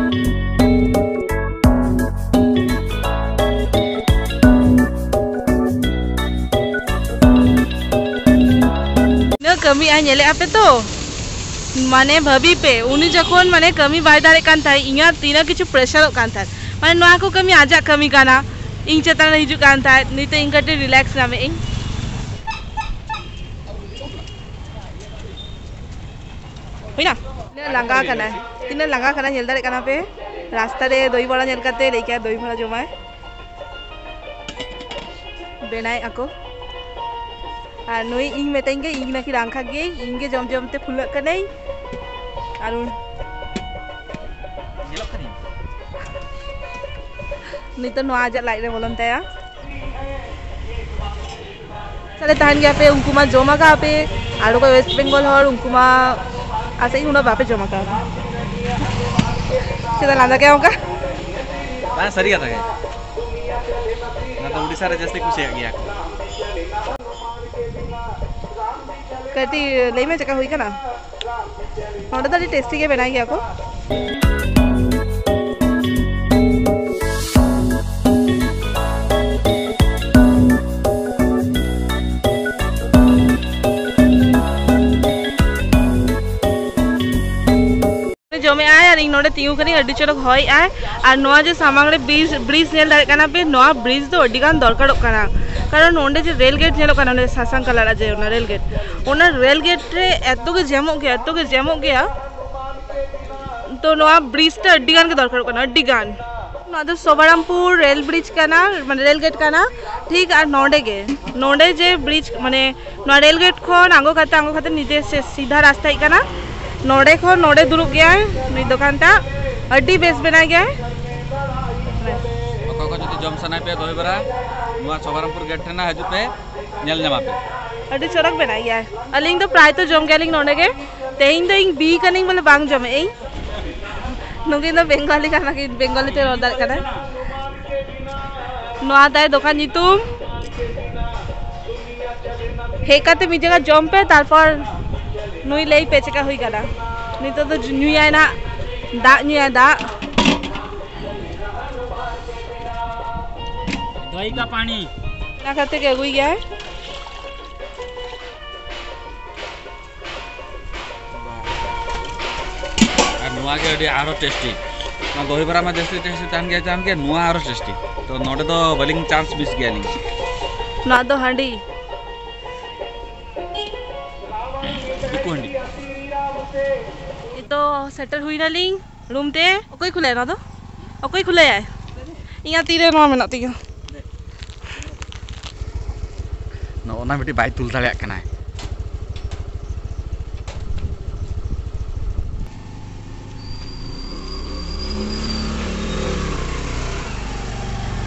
ᱛᱤᱱᱟᱹᱜ ᱠᱟᱹᱢᱤ ᱟᱭ ᱧᱮᱞᱮᱫ ᱟᱯᱮ ᱛᱚ, ᱢᱟᱱᱮ ᱵᱷᱟᱹᱵᱤ ᱯᱮ, ᱩᱱᱤ ᱡᱚᱠᱷᱚᱱ ᱢᱟᱱᱮ ᱠᱟᱹᱢᱤ ᱵᱟᱭ ᱫᱟᱲᱮᱭᱟᱜ ᱠᱟᱱ ᱛᱟᱦᱮᱸᱫ, ᱤᱧᱟᱹᱜ ᱛᱤᱱᱟᱹᱜ ᱠᱤᱪᱷᱩ ᱯᱨᱮᱥᱟᱨᱚᱜ ᱠᱟᱱ ᱛᱟᱦᱮᱸᱫ᱾ ᱢᱟᱱᱮ ᱱᱚᱣᱟ ᱠᱚ ᱠᱟᱹᱢᱤ ᱟᱡᱟᱜ ᱠᱟᱹᱢᱤ ᱠᱟᱱᱟ, ᱤᱧ ᱪᱮᱛᱟᱱ ᱨᱮ ᱦᱤᱡᱩᱜ ᱠᱟᱱ ᱛᱟᱦᱮᱸᱫ, ᱱᱤᱛᱚᱜ ᱤᱧ ᱠᱟᱹᱴᱤᱡ ᱨᱤᱞᱮᱠᱥ ᱧᱟᱢᱮᱫ ᱟᱹᱧ᱾ ᱦᱩᱭᱱᱟ? ᱛᱤᱱᱟᱹᱜ ᱞᱟᱸᱜᱟ ᱠᱟᱱᱟᱭ, ᱛᱤᱱᱟᱹᱜ ᱞᱟᱸᱜᱟ ᱠᱟᱱᱟᱭ, ᱧᱮᱞ ᱫᱟᱲᱮᱭᱟᱜ ᱠᱟᱱᱟ ᱯᱮ᱾ ᱨᱟᱥᱛᱟ ᱨᱮ ᱫᱳᱭ ᱵᱚᱲᱟ ᱧᱮᱞ ᱠᱟᱛᱮ ᱞᱟᱹᱭ ᱠᱮᱜᱼᱟ ᱫᱳᱭ ᱵᱚᱲᱟ ᱡᱚᱢᱟᱭ᱾ ᱵᱮᱱᱟᱣᱮᱫ ᱟᱠᱚ᱾ ᱟᱨ ᱱᱩᱭ ᱤᱧ ᱢᱮᱛᱟᱹᱧ ᱜᱮ, ᱤᱧ ᱱᱟᱠᱤ ᱨᱟᱝᱠᱷᱟ ᱜᱤᱭᱟᱹᱧ, ᱤᱧ ᱜᱮ ᱡᱚᱢ ᱡᱚᱢ ᱛᱮ ᱯᱷᱩᱞᱟᱹᱜ ᱠᱟᱹᱱᱟᱹᱧ᱾ ᱟᱨ ᱩᱱ-, ᱧᱮᱞᱚᱜ ᱠᱟᱹᱱᱟᱹᱧ᱾ ᱱᱤᱛᱚᱜ ᱱᱚᱣᱟ ᱟᱡᱟᱜ ᱞᱟᱡ ᱨᱮ ᱵᱚᱞᱚᱱ ᱛᱟᱭᱟ᱾ ᱛᱟᱦᱞᱮ ᱛᱟᱦᱮᱱ ᱜᱮᱭᱟ ᱯᱮ, ᱩᱱᱠᱩ ᱢᱟ ᱡᱚᱢ ᱟᱠᱟᱫ ᱯᱮ, ᱟᱨ ᱚᱠᱚᱭ ᱣᱮᱥᱴ ᱵᱮᱝᱜᱚᱞ ᱦᱚᱲ, ᱩᱱᱠᱩ ᱢᱟ ᱟᱥᱮ ᱩᱱᱟᱹᱜ ᱵᱟᱯᱮ ᱡᱚᱢ ᱟᱠᱟᱫ᱾ ᱪᱮᱫᱟᱜ ᱞᱟᱸᱫᱟ ᱠᱮᱫ ᱚᱱᱠᱟ? ᱵᱟᱝ, ᱥᱟᱹᱨᱤ ᱠᱟᱛᱷᱟ ᱜᱮ᱾ ᱚᱱᱟ ᱫᱚ ᱩᱲᱤᱥᱥᱟ ᱨᱮ ᱡᱟᱹᱥᱛᱤ ᱠᱩᱥᱤᱭᱟᱜ ᱜᱮᱭᱟ ᱠᱚ᱾ ᱠᱟᱹᱴᱤᱡ ᱞᱟᱹᱭ ᱢᱮ, ᱪᱮᱫᱠᱟ ᱦᱩᱭ ᱠᱟᱱᱟ? ᱱᱚᱰᱮ ᱫᱚ ᱟᱹᱰᱤ ᱴᱮᱥᱴᱤ ᱜᱮ ᱵᱮᱱᱟᱭ ᱜᱮᱭᱟ ᱠᱚ᱾ ᱡᱚᱢᱮᱜᱼᱟᱭ ᱟᱨ ᱤᱧ ᱱᱚᱰᱮ ᱛᱤᱸᱜᱩ ᱠᱟᱹᱱᱟᱹᱧ, ᱟᱹᱰᱤ ᱪᱚᱨᱚᱠ ᱦᱚᱭᱮᱜᱼᱟᱭ᱾ ᱟᱨ ᱱᱚᱣᱟ ᱡᱮ ᱥᱟᱢᱟᱝ ᱨᱮ ᱵᱨᱤᱡᱽ, ᱵᱨᱤᱡᱽ ᱧᱮᱞ ᱫᱟᱲᱮᱭᱟᱜ ᱠᱟᱱᱟ ᱯᱮ, ᱱᱚᱣᱟ ᱵᱨᱤᱡᱽ ᱫᱚ ᱟᱹᱰᱤ ᱜᱟᱱ ᱫᱚᱨᱠᱟᱨᱚᱜ ᱠᱟᱱᱟ, ᱠᱟᱨᱚᱱ ᱱᱚᱰᱮ ᱡᱮ ᱨᱮᱞ ᱜᱮᱴ ᱧᱮᱞᱚᱜ ᱠᱟᱱᱟ, ᱱᱚᱰᱮ ᱥᱟᱥᱟᱝ ᱠᱟᱞᱟᱨᱟᱜ ᱡᱮ ᱚᱱᱟ ᱨᱮᱞ ᱜᱮᱴ, ᱚᱱᱟ ᱨᱮᱞ ᱜᱮᱴ ᱨᱮ ᱮᱛᱚ ᱜᱮ ᱡᱮᱢᱚᱜ ᱜᱮᱭᱟ, ᱮᱛᱚ ᱜᱮ ᱡᱮᱢᱚᱜ ᱜᱮᱭᱟ᱾ ᱛᱚ ᱱᱚᱣᱟ ᱵᱨᱤᱡᱽ ᱛᱮ ᱟᱹᱰᱤ ᱜᱟᱱ ᱜᱮ ᱫᱚᱨᱠᱟᱨᱚᱜ ᱠᱟᱱᱟ, ᱟᱹᱰᱤ ᱜᱟᱱ᱾ ᱱᱚᱣᱟ ᱫᱚ ᱥᱚᱵᱟᱨᱟᱢᱯᱩᱨ ᱨᱮᱞ ᱵᱨᱤᱡᱽ ᱠᱟᱱᱟ, ᱢᱟᱱᱮ ᱨᱮᱞ ᱜᱮᱴ ᱠᱟᱱᱟ ᱴᱷᱤᱠ᱾ ᱟᱨ ᱱᱚᱰᱮ ᱜᱮ, ᱱᱚᱰᱮ ᱡᱮ ᱵᱨᱤᱡᱽ, ᱢᱟᱱᱮ ᱱᱚᱣᱟ ᱨᱮᱞ ᱜᱮᱴ ᱠᱷᱚᱱ ᱟᱬᱜᱚ ᱠᱟᱛᱮ, ᱟᱬᱜᱚ ᱠᱟᱛᱮ ᱱᱤᱡᱮ ᱥᱮ ᱥᱤᱫᱷᱟ ᱨᱟᱥᱛᱟ ᱦᱮᱡ ᱠᱟᱱᱟ᱾ ᱱᱚᱰᱮ ᱠᱷᱚᱱ ᱱᱚᱰᱮ ᱫᱩᱲᱩᱵ ᱜᱮᱭᱟᱭ ᱱᱩᱭ ᱫᱚᱠᱟᱱ ᱴᱟᱜ, ᱟᱹᱰᱤ ᱵᱮᱥ ᱵᱮᱱᱟᱭ ᱜᱮᱭᱟᱭ᱾ ᱚᱠᱚᱭ ᱠᱚ ᱡᱩᱫᱤ ᱡᱚᱢ ᱥᱟᱱᱟᱭ ᱯᱮ ᱫᱳᱭ ᱵᱚᱨᱟ, ᱱᱚᱣᱟ ᱥᱚᱵᱟᱨᱟᱢᱯᱩᱨ ᱜᱮᱴ ᱴᱷᱮᱱ ᱦᱤᱡᱩᱜ ᱯᱮ, ᱧᱮᱞ ᱧᱟᱢᱟ ᱯᱮ᱾ ᱟᱹᱰᱤ ᱪᱚᱨᱚᱠ ᱵᱮᱱᱟᱜ ᱜᱮᱭᱟᱭ᱾ ᱟᱹᱞᱤᱧ ᱫᱚ ᱯᱨᱟᱭ ᱛᱚ ᱡᱚᱢ ᱜᱮᱭᱟᱞᱤᱧ ᱱᱚᱰᱮ ᱜᱮ᱾ ᱛᱮᱦᱮᱧ ᱫᱚ ᱤᱧ ᱵᱤ ᱠᱟᱹᱱᱟᱹᱧ ᱵᱚᱞᱮ ᱵᱟᱝ ᱡᱚᱢᱮᱫ ᱟᱹᱧ᱾ ᱱᱩᱠᱤᱱ ᱫᱚ ᱵᱮᱝᱜᱚᱞᱤ ᱠᱟᱱᱟ ᱠᱤᱱ, ᱵᱮᱝᱜᱚᱞᱤ ᱛᱮ ᱨᱚᱲ ᱫᱟᱲᱮᱭᱟᱜ ᱠᱟᱱᱟ᱾ ᱱᱚᱣᱟ ᱛᱟᱭ ᱫᱚᱠᱟᱱ ᱧᱩᱛᱩᱢ᱾ ᱦᱮᱡ ᱠᱟᱛᱮ ᱢᱤᱫ ᱡᱟᱭᱜᱟ ᱡᱚᱢ ᱯᱮ, ᱛᱟᱨᱯᱚᱨ ᱱᱩᱭ ᱞᱟᱹᱭ ᱯᱮ ᱪᱮᱠᱟ ᱦᱩᱭ ᱠᱟᱱᱟ᱾ ᱱᱤᱛᱚᱜ ᱫᱚ ᱧᱩᱭᱟᱭ ᱱᱟᱜ ᱫᱟᱜ, ᱧᱩᱭᱟᱭ ᱫᱟᱜ᱾ ᱫᱚᱦᱤ ᱠᱟ ᱯᱟᱱᱤ᱾ ᱚᱱᱟ ᱠᱷᱟᱹᱛᱤᱨ ᱜᱮ ᱟᱹᱜᱩᱭ ᱜᱮᱭᱟᱭ᱾ ᱟᱨ ᱱᱚᱣᱟ ᱜᱮ ᱟᱹᱰᱤ ᱟᱨᱚ ᱴᱮᱥᱴᱤ᱾ ᱱᱚᱣᱟ ᱫᱚᱦᱤ ᱵᱷᱟᱲᱟ ᱢᱟ ᱡᱟᱹᱥᱛᱤ ᱴᱮᱥᱴᱤ ᱛᱟᱦᱮᱱ ᱜᱮᱭᱟ, ᱛᱟᱦᱮᱱ ᱜᱮᱭᱟ, ᱱᱚᱣᱟ ᱟᱨᱚ ᱴᱮᱥᱴᱤ᱾ ᱛᱚ ᱱᱚᱰᱮ ᱫᱚ ᱵᱟᱹᱞᱤᱧ ᱪᱟᱱᱥ ᱢᱤᱥ ᱜᱮᱭᱟᱞᱤᱧ᱾ ᱱᱚᱣᱟ ᱫᱚ ᱦᱟᱺᱰᱤ᱾ ᱫᱤᱠᱩ ᱦᱟᱺᱰᱤ᱾ ᱱᱤᱛᱚᱜ ᱥᱮᱴᱮᱨ ᱦᱩᱭ ᱱᱟᱞᱤᱧ ᱨᱩᱢ ᱛᱮ᱾ ᱚᱠᱚᱭ ᱠᱷᱩᱞᱟᱹᱭᱟ ᱱᱚᱣᱟ ᱫᱚ? ᱚᱠᱚᱭ ᱠᱷᱩᱞᱟᱹᱭᱟᱭ? ᱤᱧᱟᱹᱜ ᱛᱤᱨᱮ ᱱᱚᱣᱟ ᱢᱮᱱᱟᱜ ᱛᱤᱧᱟᱹ᱾ ᱱᱚᱜᱼᱚ ᱱᱟ ᱢᱤᱫᱴᱤᱡ ᱵᱟᱭ ᱛᱩᱞ ᱫᱟᱲᱮᱭᱟᱜ ᱠᱟᱱᱟᱭ᱾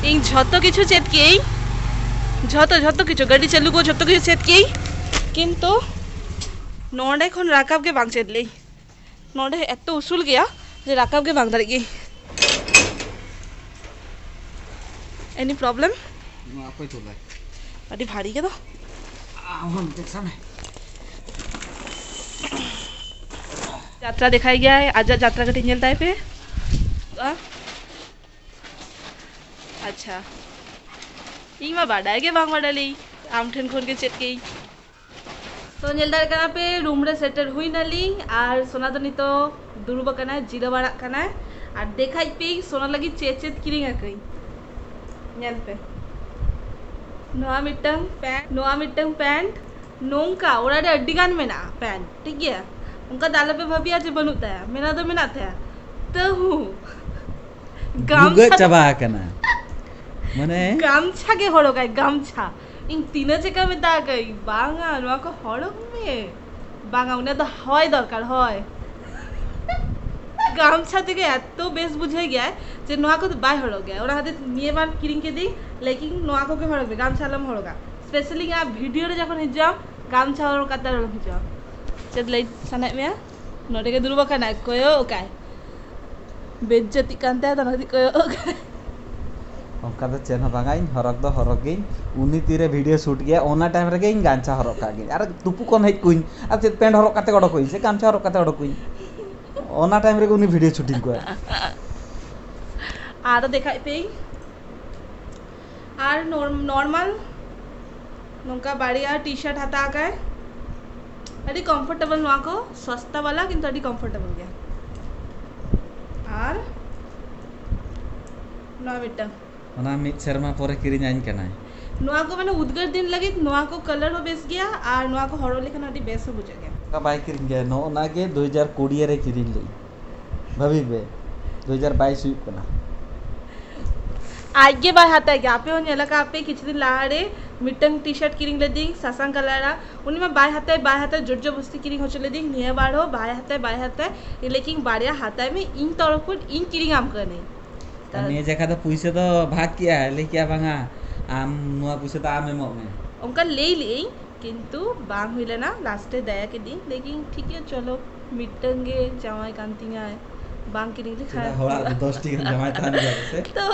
ᱤᱧ ᱡᱷᱚᱛᱚ ᱠᱤᱪᱷᱩ ᱪᱮᱫ ᱠᱮᱜᱼᱟᱹᱧ, ᱡᱷᱚᱛᱚ, ᱡᱷᱚᱛᱚ ᱠᱤᱪᱷᱩ, ᱜᱟᱹᱰᱤ ᱪᱟᱹᱞᱩ ᱠᱚ ᱡᱷᱚᱛᱚ ᱠᱤᱪᱷᱩ ᱪᱮᱫ ᱠᱮᱜᱼᱟᱹᱧ, ᱠᱤᱱᱛᱩ ᱱᱚᱰᱮ ᱠᱷᱚᱱ ᱨᱟᱠᱟᱵ ᱜᱮ ᱵᱟᱝ ᱪᱮᱫ ᱞᱮᱭ᱾ ᱱᱚᱰᱮ ᱮᱛᱚ ᱩᱥᱩᱞ ᱜᱮᱭᱟ ᱡᱮ ᱨᱟᱠᱟᱵ ᱜᱮ ᱵᱟᱝ ᱫᱟᱲᱮᱜ ᱜᱮ᱾ Any problem? ᱱᱚᱣᱟ ᱚᱠᱚᱭ ᱛᱩᱞᱟᱭ? ᱟᱹᱰᱤ ᱵᱷᱟᱨᱤ ᱜᱮ ᱫᱚ᱾ ᱟᱢ ᱦᱚᱸ ᱢᱤᱫᱴᱮᱱ ᱥᱟᱵ ᱢᱮ᱾ ᱡᱟᱛᱨᱟ ᱫᱮᱠᱷᱟᱭ ᱜᱮᱭᱟᱭ, ᱟᱡᱟᱜ ᱡᱟᱛᱨᱟ ᱠᱟᱹᱴᱤᱡ ᱧᱮᱞ ᱛᱟᱭ ᱯᱮ᱾ ᱟ? ᱟᱪᱪᱷᱟ, ᱤᱧ ᱢᱟ ᱵᱟᱰᱟᱭ ᱜᱮ ᱵᱟᱝ ᱵᱟᱰᱟᱭ ᱞᱤᱧ, ᱟᱢ ᱴᱷᱮᱱ ᱠᱷᱚᱱ ᱜᱮ ᱪᱮᱫ ᱠᱮᱜᱼᱤᱧ᱾ ᱛᱚ ᱧᱮᱞ ᱫᱟᱲᱮᱭᱟᱜ ᱠᱟᱱᱟ ᱯᱮ, ᱨᱩᱢ ᱨᱮ ᱥᱮᱴᱮᱨ ᱦᱩᱭ ᱱᱟᱞᱤᱧ ᱟᱨ ᱥᱳᱱᱟ ᱫᱚ ᱱᱤᱛᱚᱜ ᱫᱩᱲᱩᱵ ᱟᱠᱟᱱᱟᱭ, ᱡᱤᱨᱟᱹᱣ ᱵᱟᱲᱟᱜ ᱠᱟᱱᱟᱭ᱾ ᱟᱨ ᱫᱮᱠᱷᱟᱡ ᱯᱮ ᱥᱳᱱᱟ ᱞᱟᱹᱜᱤᱫ ᱪᱮᱫ ᱪᱮᱫ ᱠᱤᱨᱤᱧ ᱟᱠᱟᱫᱟᱹᱧ᱾ ᱧᱮᱞ ᱯᱮ, ᱱᱚᱣᱟ ᱢᱤᱫᱴᱟᱝ ᱯᱮᱱᱴ, ᱱᱚᱣᱟ ᱢᱤᱫᱴᱟᱝ ᱯᱮᱱᱴ, ᱱᱚᱝᱠᱟ ᱚᱲᱟᱜ ᱨᱮ ᱟᱹᱰᱤ ᱜᱟᱱ ᱢᱮᱱᱟᱜᱼᱟ ᱯᱮᱱᱴ, ᱴᱷᱤᱠ ᱜᱮᱭᱟ? ᱚᱱᱠᱟ ᱫᱚ ᱟᱞᱚᱯᱮ ᱵᱷᱟᱹᱵᱤᱭᱟ ᱡᱮ ᱵᱟᱹᱱᱩᱜ ᱛᱟᱭᱟ, ᱢᱮᱱᱟᱜ ᱫᱚ ᱢᱮᱱᱟᱜ ᱛᱟᱭᱟ, ᱛᱟᱹᱦᱩ ᱵᱷᱩᱜᱟᱹᱜ ᱜᱟᱢᱪᱷᱟ ᱪᱟᱵᱟ ᱟᱠᱟᱱᱟ᱾ ᱢᱟᱱᱮ ᱜᱟᱢᱪᱷᱟ ᱜᱮ ᱦᱚᱨᱚᱜᱟᱭ, ᱜᱟᱢᱪᱷᱟ᱾ ᱤᱧ ᱛᱤᱱᱟᱹᱜ ᱪᱮᱠᱟ ᱢᱮᱛᱟ ᱟᱠᱟᱫᱟᱹᱧ, ᱵᱟᱝᱟ, ᱱᱚᱣᱟ ᱠᱚ ᱦᱚᱨᱚᱜ ᱢᱮ᱾ ᱵᱟᱝᱟ, ᱩᱱᱤᱭᱟᱜ ᱫᱚ ᱦᱚᱭ ᱫᱚᱨᱠᱟᱨ, ᱦᱚᱭ᱾ ᱜᱟᱢᱪᱷᱟ ᱛᱮᱜᱮ ᱮᱛᱚ ᱵᱮᱥ ᱵᱩᱡᱷᱟᱹᱣ ᱜᱮᱭᱟᱭ ᱡᱮ ᱱᱚᱣᱟ ᱠᱚᱫᱚ ᱵᱟᱭ ᱦᱚᱨᱚᱜ ᱜᱮᱭᱟ᱾ ᱚᱱᱟ ᱠᱷᱟᱹᱛᱤᱨ ᱱᱤᱭᱟᱹ ᱵᱟᱨ ᱠᱤᱨᱤᱧ ᱠᱮᱫᱤᱧ, ᱞᱮᱠᱤᱱ ᱱᱚᱣᱟ ᱠᱚᱜᱮ ᱦᱚᱨᱚᱜ ᱢᱮ, ᱜᱟᱢᱪᱷᱟ ᱟᱞᱚᱢ ᱦᱚᱨᱚᱜᱟ᱾ ᱥᱯᱮᱥᱟᱞᱤ ᱤᱧᱟᱹᱜ ᱵᱷᱤᱰᱤᱭᱳ ᱨᱮ ᱡᱚᱠᱷᱚᱱ ᱦᱤᱡᱩᱜ ᱟᱢ, ᱜᱟᱢᱪᱷᱟ ᱦᱚᱨᱚᱜ ᱠᱟᱛᱮ ᱟᱞᱚᱢ ᱦᱤᱡᱩᱜᱼᱟ᱾ ᱪᱮᱫ ᱞᱟᱹᱭ ᱥᱟᱱᱟᱭᱮᱫ ᱢᱮᱭᱟ? ᱱᱚᱰᱮ ᱜᱮ ᱫᱩᱲᱩᱵ ᱟᱠᱟᱱᱟᱭ, ᱠᱚᱭᱚᱜ ᱠᱟᱭ, ᱵᱮᱡᱡᱚᱛᱤᱜ ᱠᱟᱱ ᱛᱟᱭᱟ, ᱚᱱᱟ ᱠᱷᱟᱹᱛᱤᱨ ᱠᱚᱭᱚᱜ ᱠᱟᱭ᱾ ᱚᱱᱠᱟ ᱫᱚ ᱪᱮᱫ ᱦᱚᱸ ᱵᱟᱝᱟ, ᱤᱧ ᱦᱚᱨᱚᱜ ᱫᱚ ᱦᱚᱨᱚᱜ ᱜᱤᱧ᱾ ᱩᱱᱤ ᱛᱤᱨᱮ ᱵᱷᱤᱰᱤᱭᱳ ᱥᱩᱴ ᱜᱮᱭᱟ, ᱚᱱᱟ ᱴᱟᱭᱤᱢ ᱨᱮᱜᱮ ᱤᱧ ᱜᱟᱢᱪᱷᱟ ᱦᱚᱨᱚᱜ ᱠᱟᱜ ᱜᱤᱧ᱾ ᱟᱨ ᱛᱩᱯᱩ ᱠᱷᱚᱱ ᱦᱮᱡ ᱠᱚᱧ, ᱟᱨ ᱪᱮᱫ ᱯᱮᱱᱴ ᱦᱚᱨᱚᱜ ᱠᱟᱛᱮ ᱚᱰᱚᱠᱚᱜ ᱤᱧ ᱥᱮ ᱜᱟᱢᱪᱷᱟ ᱦᱚᱨᱚᱜ ᱠᱟᱛᱮ ᱚᱰᱚᱠᱚᱜ ᱤᱧ, ᱚᱱᱟ ᱴᱟᱭᱤᱢ ᱨᱮᱜᱮ ᱩᱱᱤ ᱵᱷᱤᱰᱤᱭᱳ ᱥᱩᱴᱤᱝ ᱠᱚᱣᱟ᱾ ᱟᱨ ᱫᱮᱠᱷᱟᱭ ᱯᱮ, ᱟᱨ ᱱᱚᱨᱢᱟᱞ ᱱᱚᱝᱠᱟ ᱵᱟᱨᱭᱟ ᱴᱤ ᱥᱟᱨᱴ ᱦᱟᱛᱟᱣ ᱟᱠᱟᱫ, ᱟᱹᱰᱤ ᱠᱚᱢᱯᱷᱚᱨᱴᱮᱵᱚᱞ ᱱᱚᱣᱟ ᱠᱚ, ᱥᱚᱥᱛᱟ ᱵᱟᱞᱟ ᱠᱤᱱᱛᱩ ᱟᱹᱰᱤ ᱠᱚᱢᱯᱷᱚᱨᱴᱮᱵᱚᱞ ᱜᱮᱭᱟ᱾ ᱟᱨ ᱱᱚᱣᱟ ᱢᱤᱫᱴᱟᱝ, ᱚᱱᱟ ᱢᱤᱫ ᱥᱮᱨᱢᱟ ᱯᱚᱨᱮ ᱠᱤᱨᱤᱧ ᱟᱹᱧ ᱠᱟᱱᱟᱭ᱾ ᱱᱚᱣᱟ ᱠᱚ ᱢᱟᱱᱮ ᱩᱫᱽᱜᱟᱹᱨ ᱫᱤᱱ ᱞᱟᱹᱜᱤᱫ ᱱᱚᱣᱟ ᱠᱚ ᱠᱟᱞᱟᱨ ᱦᱚᱸ ᱵᱮᱥ ᱜᱮᱭᱟ ᱟᱨ ᱱᱚᱣᱟ ᱠᱚ ᱦᱚᱨᱚᱜ ᱞᱮᱠᱷᱟᱱ ᱟᱹᱰᱤ ᱵᱮᱥ ᱦᱚᱸ ᱵᱩᱡᱷᱟᱹᱜ ᱜᱮᱭᱟ᱾ ᱚᱱᱠᱟ ᱵᱟᱭ ᱠᱤᱨᱤᱧ ᱜᱮᱭᱟ, ᱱᱚᱜᱼᱚ ᱱᱟ ᱜᱮ ᱫᱩ ᱦᱟᱡᱟᱨ ᱠᱩᱲᱤ ᱨᱮ ᱠᱤᱨᱤᱧ ᱞᱮᱫ᱾ ᱵᱷᱟᱹᱵᱤ ᱯᱮ, ᱫᱩ ᱦᱟᱡᱟᱨ ᱵᱟᱭᱤᱥ ᱦᱩᱭᱩᱜ ᱠᱟᱱᱟ᱾ ᱟᱡ ᱜᱮ ᱵᱟᱭ ᱦᱟᱛᱟᱣ ᱜᱮᱭᱟ᱾ ᱟᱯᱮ ᱦᱚᱸ ᱧᱮᱞ ᱟᱠᱟᱫ ᱯᱮ, ᱠᱤᱪᱷᱩ ᱫᱤᱱ ᱞᱟᱦᱟ ᱨᱮ ᱢᱤᱫᱴᱟᱝ ᱴᱤ ᱥᱟᱨᱴ ᱠᱤᱨᱤᱧ ᱞᱮᱫᱤᱧ ᱥᱟᱥᱟᱝ ᱠᱟᱞᱟᱨᱟᱜ, ᱩᱱᱤ ᱢᱟ ᱵᱟᱭ ᱦᱟᱛᱟᱣ, ᱵᱟᱭ ᱦᱟᱛᱟᱣ, ᱡᱳᱨ ᱡᱚᱵᱚᱥᱛᱤ ᱠᱤᱨᱤᱧ ᱦᱚᱪᱚ ᱞᱮᱫᱤᱧ᱾ ᱱᱤᱭᱟᱹ ᱵᱟᱨ ᱦᱚᱸ ᱵᱟᱭ ᱦᱟᱛᱟᱣ, ᱵᱟᱭ ᱦᱟᱛᱟᱣ, ᱞᱮᱠᱤᱱ ᱵᱟᱨᱭᱟ ᱦᱟᱛᱟᱣ ᱢᱮ, ᱤᱧ ᱛᱚᱨᱚᱯ ᱠᱷᱚᱱ ᱤᱧ ᱠᱤᱨᱤᱧ ᱟᱢ ᱠᱟᱹᱱᱟᱹᱧ᱾ ᱟᱨ ᱱᱤᱭᱟᱹ ᱡᱟᱭᱜᱟ ᱫᱚ ᱯᱩᱭᱥᱟᱹ ᱫᱚ ᱵᱷᱟᱜᱽ ᱠᱮᱜᱼᱟ, ᱞᱟᱹᱭ ᱠᱮᱜᱼᱟ, "ᱵᱟᱝᱟ, ᱟᱢ ᱱᱚᱣᱟ ᱯᱩᱭᱥᱟᱹ ᱫᱚ ᱟᱢ ᱮᱢᱚᱜ ᱢᱮ᱾" ᱚᱱᱠᱟ ᱞᱟᱹᱭ ᱞᱮᱜ ᱟᱹᱧ, ᱠᱤᱱᱛᱩ ᱵᱟᱝ ᱦᱩᱭ ᱞᱮᱱᱟ᱾ ᱞᱟᱥᱴ ᱨᱮ ᱫᱟᱭᱟ ᱠᱮᱫᱤᱧ, ᱞᱟᱹᱭ ᱠᱤᱧ, "ᱴᱷᱤᱠ ᱜᱮᱭᱟ, ᱪᱚᱞᱚ, ᱢᱤᱫᱴᱟᱝ ᱜᱮ ᱡᱟᱶᱟᱭ ᱠᱟᱱ ᱛᱤᱧᱟᱭ, ᱵᱟᱝ ᱠᱤᱨᱤᱧ ᱞᱮᱠᱷᱟᱱ ᱪᱮᱫᱟᱜ, ᱦᱚᱲᱟᱜ ᱫᱚ ᱫᱚᱥ ᱴᱤ ᱜᱟᱱ ᱡᱟᱶᱟᱭ ᱛᱟᱦᱮᱱ ᱜᱮᱭᱟ ᱥᱮ?" ᱛᱚ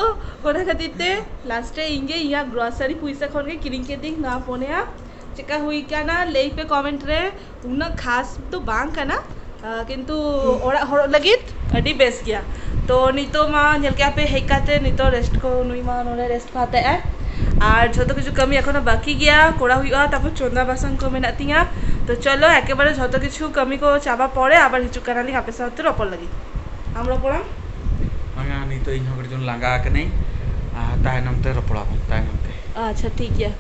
ᱚᱱᱟ ᱠᱷᱟᱹᱛᱤᱨ ᱛᱮ ᱞᱟᱥᱴ ᱨᱮ ᱤᱧ ᱜᱮ ᱤᱧᱟᱹᱜ ᱜᱨᱚᱥᱟᱨᱤ ᱯᱩᱭᱥᱟᱹ ᱠᱷᱚᱱ ᱜᱮ ᱠᱤᱨᱤᱧ ᱠᱮᱫᱤᱧ ᱱᱚᱣᱟ ᱯᱚᱱᱭᱟ᱾ ᱪᱮᱠᱟ ᱦᱩᱭ ᱠᱟᱱᱟ ᱞᱟᱹᱭ ᱯᱮ ᱠᱚᱢᱮᱱᱴ ᱨᱮ᱾ ᱩᱱᱟᱹᱜ ᱠᱷᱟᱥ ᱫᱚ ᱵᱟᱝ ᱠᱟᱱᱟ, ᱟᱸ, ᱠᱤᱱᱛᱩ ᱚᱲᱟᱜ ᱦᱚᱨᱚᱜ ᱞᱟᱹᱜᱤᱫ ᱟᱹᱰᱤ ᱵᱮᱥ ᱜᱮᱭᱟ᱾ ᱛᱚ ᱱᱤᱛᱚᱜ ᱢᱟ ᱧᱮᱞ ᱠᱮᱜᱼᱟ ᱯᱮ ᱦᱮᱡ ᱠᱟᱛᱮ ᱱᱤᱛᱚᱜ ᱨᱮᱥᱴ ᱠᱚ, ᱱᱩᱭ ᱢᱟ ᱱᱚᱰᱮ ᱨᱮᱥᱴ ᱠᱚ ᱦᱟᱛᱟᱣᱮᱫᱼᱟᱭ᱾ ᱟᱨ ᱡᱷᱚᱛᱚ ᱠᱤᱪᱷᱩ ᱠᱟᱹᱢᱤ ᱮᱠᱷᱚᱱᱳ ᱵᱟᱹᱠᱤ ᱜᱮᱭᱟ, ᱠᱚᱨᱟᱣ ᱦᱩᱭᱩᱜᱼᱟ, ᱛᱟᱨᱯᱚᱨ ᱪᱚᱸᱫᱟ ᱵᱟᱥᱟᱝ ᱠᱚ ᱢᱮᱱᱟᱜ ᱛᱤᱧᱟ᱾ ᱛᱚ ᱪᱚᱞᱚ ᱮᱠᱮᱵᱟᱨᱮ ᱡᱷᱚᱛᱚ ᱠᱤᱪᱷᱩ ᱠᱟᱹᱢᱤ ᱠᱚ ᱪᱟᱵᱟ ᱯᱚᱨᱮ ᱟᱵᱟᱨ ᱦᱤᱡᱩᱜ ᱠᱟᱱᱟᱞᱤᱧ ᱟᱯᱮ ᱥᱟᱶᱛᱮ ᱨᱚᱯᱚᱲ ᱞᱟᱹᱜᱤᱫ᱾ ᱟᱢ ᱨᱚᱯᱚᱲᱟᱢ? ᱵᱟᱝᱟ, ᱱᱤᱛᱚᱜ ᱤᱧ ᱦᱚᱸ ᱠᱟᱹᱴᱤᱡ ᱪᱩᱞᱩᱝ ᱞᱟᱸᱜᱟ ᱟᱠᱟᱱᱟᱹᱧ, ᱟᱨ ᱛᱟᱭᱱᱚᱢ ᱛᱮ ᱨᱚᱯᱚᱲᱟᱵᱚᱱ, ᱛᱟᱭᱱᱚᱢ ᱛᱮ᱾ ᱟᱪᱪᱷᱟ, ᱴᱷᱤᱠ ᱜᱮᱭᱟ᱾